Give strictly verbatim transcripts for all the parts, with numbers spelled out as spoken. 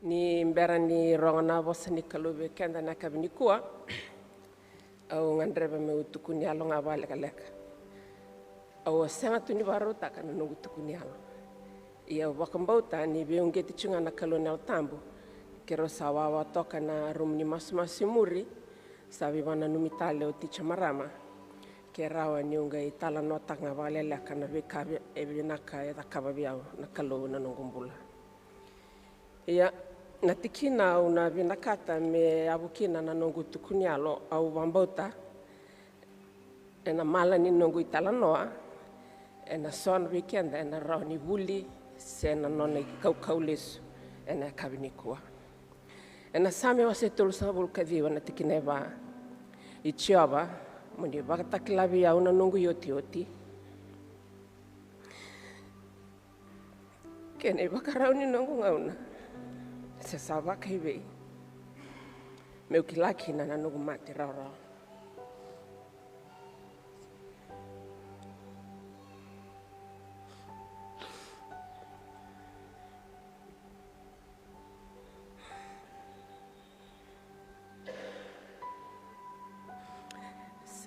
Ni bera ni rogo na vosa ni Kalou vei keda na yakavi nikua, au gadreva meu tukuni yalo ga vakalekaleka. Au a sega tu ni vakarautaka na noqu tukuni yalo. Ia au vakabauta ni veiuqeti tu ga na Kalou na Yalo Tabu, keirau sa wawa toka na rumu ni masumasu i muri, sa veivakananumi tale o ticha marama, ke rawa niu qai talanoataka ga vakaleleka na veika e vinaka e cakava vei au na Kalou na noqu bula. Ia, na tikina au na vinakata me yavu kina na noqu tukuni yalo, au vakabauta ena mala ni noqu italanoa, ena so vei keda ena rawa ni vuli se na nona ikaukau lesu ena yakavi nikua. Ena Same wase tolusagavulu ka ciwa na tikina e va, i Jiova, mo ni vakatakila vei au na noqu iotioti, kei na ivakarau ni noqu gauna, se sa vakaivei, meu kila kina na noqu mate rawarawa.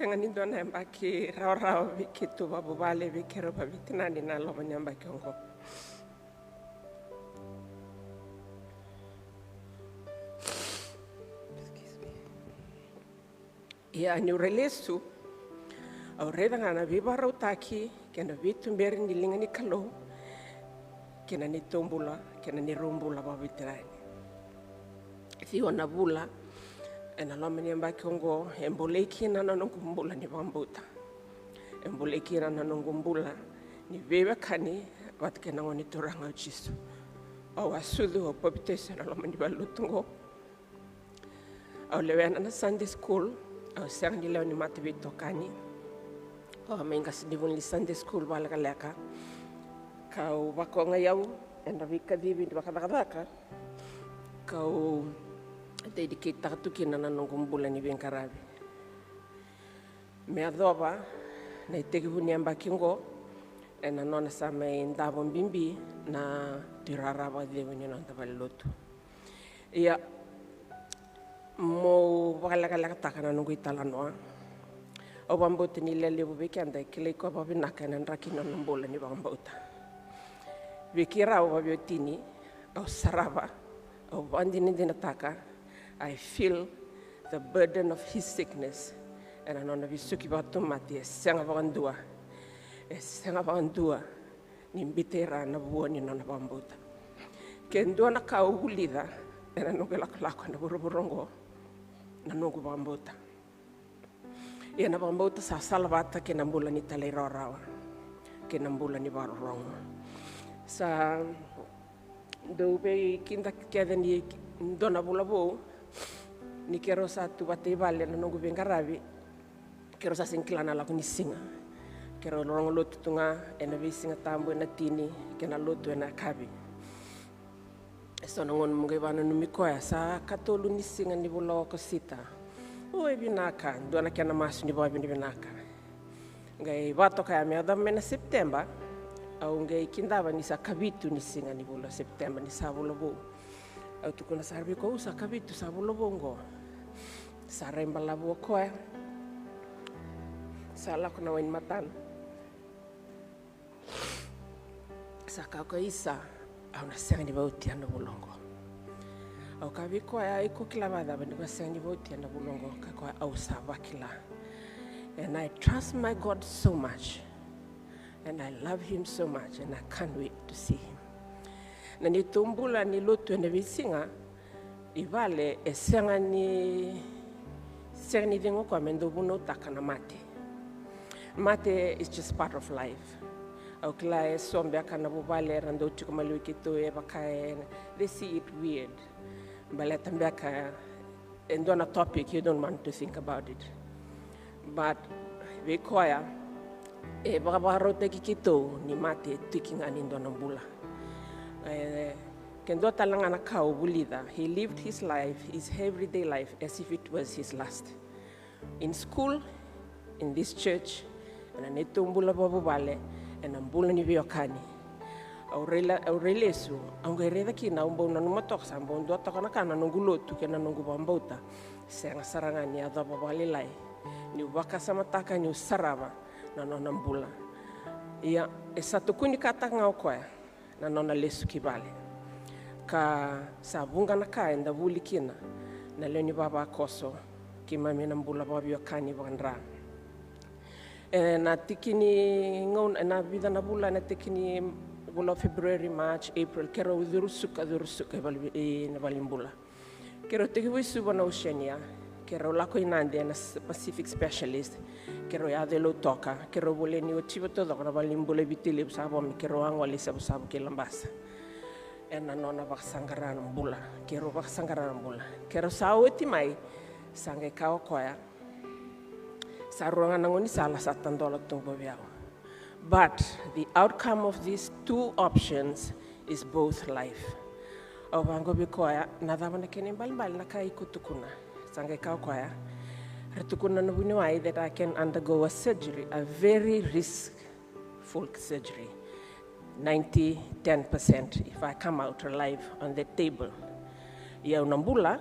Sega ni dua na yabaki rawarawa vei keitou vakavuvale, vei keirau vakaveitinani na loma ni yabaki oqo. Ia niu rai lesu, au raica ga na veivakarautaki kei na veituberi ni liga ni Kalou kei na neitou bula kei na neirau bula vakaveitinani. Ciwa na vula ena loma ni yabaki oqo e bolei kina na noqu bula ni vakabauta. E bolei kina na noqu bula ni veiwekani vata kei na Gone Turaga o Jisu. Au a sucu, au papitaiso ena loma ni valenilotu oqo. Au lewena na Sunday school, au sega ni lewe ni mataveitokani. Au a mai qasenivuli ni Sunday school vakalekaleka, kau vakaogai au ena veikacivi ni vakacakacaka, kau dedicate-taka tu kina na noqu bula ni veiqaravi. Me yacova na itekivu ni yabaki oqo, ena nona sa mai davo bibi na tuirara vakacegu ni noda valenilotu. Ia, meu vakalekalekataka na noqu italanoa. Au vakabauta ni lewe levu vei keda e kilai koya vakavinaka ena draki ni nona bula ni vakabauta. Vei keirau vakaveiwatini, au sarava, au vakadinadinataka, I feel the burden of his sickness. Ena nona veisuki vakatumati, e sega vakadua, e sega vakadua ni biuta i ra na vua ni nona vakabauta. Ke dua na ka au vulica ena noqu ilakolako ena vuravura oqo, na noqu vakabauta. Ia na vakabauta sa salavata kei na bula ni talairawarawa, kei na bula ni vakarorogo. Sa dau veikidaki kece ni dua na vula vou, ni keirau sa tu vata i vale na noqu veiqaravi, keirau sa sega ni kila na lako ni siga. Keirau rogo lotu tu ga ena veisiga tabu ena tini, kei na lotu ena yakavi. E so na gauna meu qai vakananumi koya, sa katolu ni siga ni vula o Okosita. O, e vinaka, dua na kena masu ni vakavinavinaka. Qai vakatoka ya me yacova mai na Sepiteba, au qai kidava ni sa kavitu ni siga ni vula o Sepiteba, ni sa vula vou. Au tukuna sara vei koya, au, sa kavitu, sa vula vou oqo. Sa rai balavu o koya. Sa lako na wai ni matana. Sa kaya o koya, Isa, au na sega ni vakaotia na vula oqo. Au kaya vei koya, iko kila vakacava ni ko sega ni vakaotia na vula oqo? Kaya o koya, au sa vakila. And I trust my God so much. And I love him so much. And I can't wait to see him. Na neitou bula ni lotu ena veisiga, i vale e sega ni, sega ni cegu o koya me dau vunautaka na mate. Mate is just part of life. Au kila e so beka na vuvale era dau tiko maliwai keitou e vaka e, they see it weird. Baleta beka e dua na topic you don't want to think about it. But vei koya, e vakavakarautaki keitou ni mate e tiki ga ni dua na bula. E, ke dua tale ga na ka au vulica, he lived his life, his everyday life, as if it was his last. In school, in this church, ena neitou bula vakavuvale, ena bula ni veiwekani. Au rai la-, au rai lesu, au qai raica kina, au bau nanuma toka sa bau dua toka na ka na noqu lotu kei na noqu vakabauta. Sega sara ga ni yacova vakalailai niu vakasamataka, niu sarava na nona bula. Ia, e sa tukunikataka ga o koya na nona lesu ki vale. Ka sa vuqa na ka eda vuli kina na lewe ni vavakoso, keimami na bula vakaveiwekani vakadra. E na tiki ni gauna, e na vica na vula, e na tiki ni vula o February, March, April, keirau curu suka, curu suka i vale, i na valenibula. Keirau tekivu i Suva na Oceania, keirau lako i Nadi ena s-, Pacific Specialist, keirau yaco i Lautoka, keirau volai ni Otiva taucoko na valenibula i Viti Levu, sa vo me keirau a gole i Savusavu kei Labasa. Ena nona vakasaqara na bula, keirau vakasaqara na bula. Keirau sa oti mai, sa qai kaya o koya, sa rua ga na gaunisala sa tadola tu qo vei au. But the outcome of these two options is both life. Au vaqo vei koya, na cava na kena ibalebale na ka iko tukuna? Sa qai kaya o koya, ra tukuna na vuniwai that I can undergo a surgery, a very riskful surgery. Ninety, ten percent if I come out alive on the table. Ia au na bula,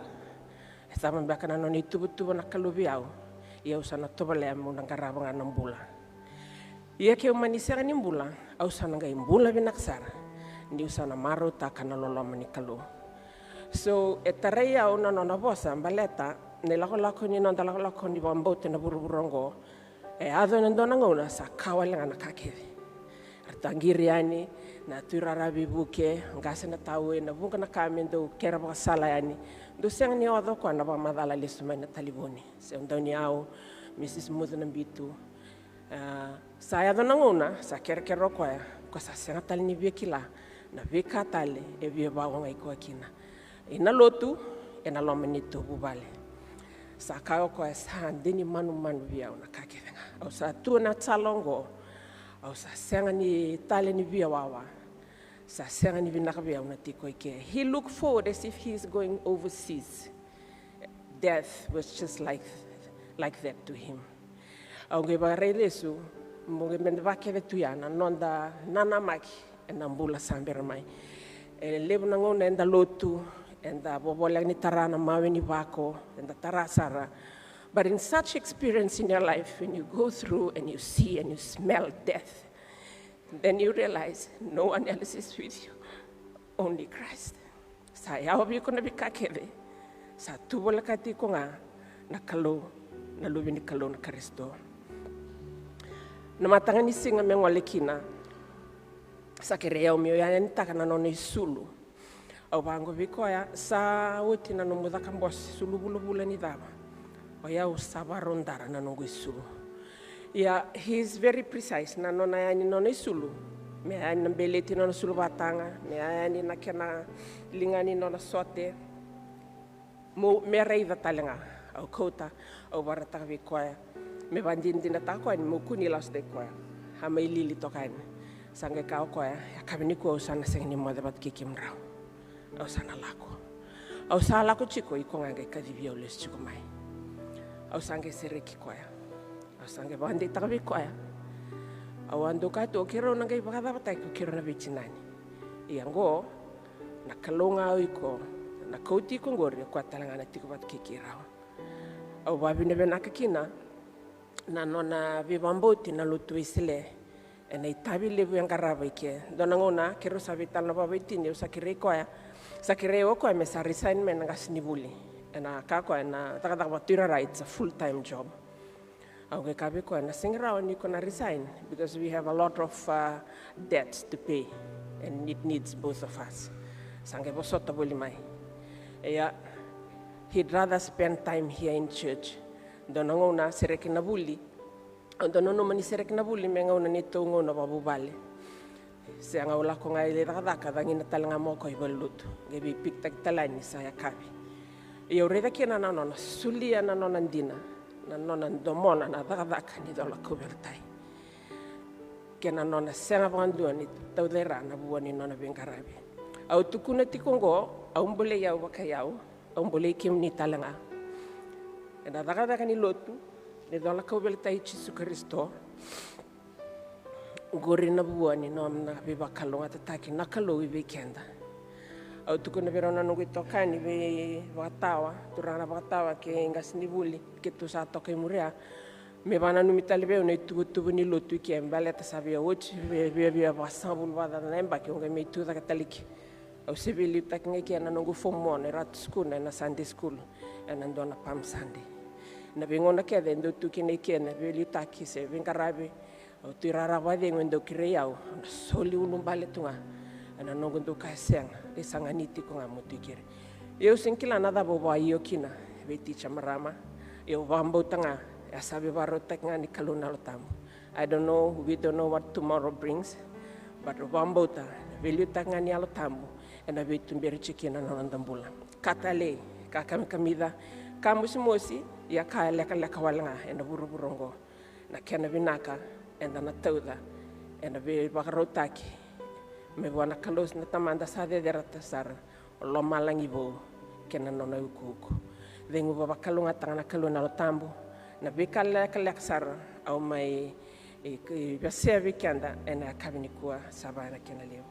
e cava beka na nona ituvatuva na Kalou vei au, ia au sa na tovolea meu na qarava ga na bula. Ia keu mani sega ni bula, au sa na qai bula vinaka sara, niu sa na marautaka na loloma ni Kalou. So, e tarai au na nona vosa, baleta na ilakolako ni noda lakolako ni vakabauta ena vuravura oqo, e yaco ena dua na gauna sa ka wale ga na ka kece. Era taqiri yani na tuirara veivuke, qase na tawe, na vuqa na ka me dau kere vakasala yani. Dau sega ni oca o koya na vakamacala lesu mai na talevoni. Se o dauniyau, Mrs Mucu na bitu. A, sa yaco na gauna, sa kerekere o koya, ko sa sega tale ni via kila na veika tale e via vakaogai koya kina. Ena lotu, ena loma ni tou vuvale. Sa kaya o koya, sa de ni manumanu vei au na ka kece ga. Au sa tu ena sala oqo, au sa sega ni tale ni via wawa. Sa sega ni vinaka vei au na tiko i ke. He looked forward as if he is going overseas. Death was just like, like that to him. Au qai vakaraica lesu, mo qai meda vakece tu ya na noda nanamaki ena bula sa bera mai. E levu na gauna eda lotu, eda vovoleka ni tara na mawe ni vako, eda tara sara. But in such experience in your life, when you go through and you see and you smell death, then you realize no one else is with you, only Christ. Sa yawa vei iko na veika kece, sa tu volekati iko ga na Kalou, na Luve ni Kalou na Karisito. Na mataka ni siga me gole kina, sa kerei au meu yayanitaka na nona isulu. Au vaqo vei koya, sa oti na nomu caka bose, sulu vulavula ni cava? O yau sa varodara na noqu isulu. Ia, he is very precise na nona yani na nona isulu. Me yani na beleti na nona sulu vataga, me yani na kena liga ni nona sote. Mo, me raica tale ga. Au kauta, au varataka vei koya. Me vadinadinataka koya ni meu kua ni lasutaki koya. A mai lili toka yani. Sa qai kaya o koya, yakavi nikua au sa na sega ni moce vata kei kemudrau. Au sa na lako. Au sa lako tiko, iko ga qai kacivi au lesu tiko mai. Au sa qai sereki koya. Au sa qai vakadeitaka vei koya. Au a dau kaya tu, o keirau na qai vakacavataki ko keirau na veitinani. Ia qo, na Kalou ga o iko, na kauti iko qori, o koya tale ga na tiko vata kei keirau. Au vakavinavinaka kina na nona veivakabauti na lotu Wesele. Ena itavi levu e qarava i ke. Dua na gauna, keirau sa veitalanoa vakaveiwatini, au sa kerei koya. Sa kerei au o koya me sa resign mai na qasenivuli. Ena kaya o koya na cakacaka vakatuirara, it's a full time job. Au qai kaya vei koya, na sega ni rawa ni ko na resign, because we have a lot of, uh, debts to pay, and it needs both of us. Sa qai vosota voli mai. Ia, he'd rather spend time here in church. Dua na gauna sereki na vuli. Au dau nanuma ni sereki na vuli me gauna neitou gauna vakavuvale. Sega, au lako ga i lai cakacaka, cagina tale ga mai o koya i valenilotu. Qai veipikitaki tale yani ni sa yakavi. Ia au raica kina na nona solia na nona dina, na nona domona na cakacaka ni cola kauveilatai, kei na nona sega vakadua ni taucai ira na vua ni nona veiqaravi. Au tukuna tiko oqo, au bolei au vakaiyau, au bolei kemuni tale ga. Ena cakacaka ni lotu ni cola kauveilatai i Jisu Karisito, Oqori na vua ni nona veivakalougatataki na Kalou i vei keda. Au tukuna vei rau na noqu itokani veivakatawa, turaga na vakatawa kei qasenivuli, keitou sa toka i muria, me vakananumi tale vei au na ituvatuva ni lotu i ke, baleta sa via oti, via, via, via vasagavulu vakacaca na yabaki au qai mai tu cake tale i ke. Au se veiliutaki ga i ke ena noqu form one e Ratu Sukuna ena Sunday school, ena dua na Palm Sunday. Na veigauna kece e dau tu kina i ke na veiliutaki se veiqaravi, au tu i rara vakacegu e dau kerei au, au na soli ulubale tu ga ena noqu dau kaya sega, e sa ganiti iko ga mo tu i keri. Ia au sega ni kila na cava au vakaio kina vei ticha marama. Ia au vakabauta ga, e a sa veivakarautaki ga ni Kalou na Yalo Tabu. I don't know, we don't know what tomorrow brings, but au vakabauta na veiliutaki ga ni Yalo Tabu ena veituberi tiko kina na noda bula. Ka talei, ka kamikamica, ka mosimosi, ia ka lekaleka wale ga ena vuravura oqo. Na kena vinaka eda na tauca ena veivakarautaki mai vua na Kalou na Tamada sa cecerata sara, o lomalagi vou kei na nona ukuuku. Cegu vavakalougatataka na Kalou na Yalo Tabu. Na veika lekaleka sara au mai, e, e, wasea vei keda ena yakavi nikua, sa vaya na kena levu.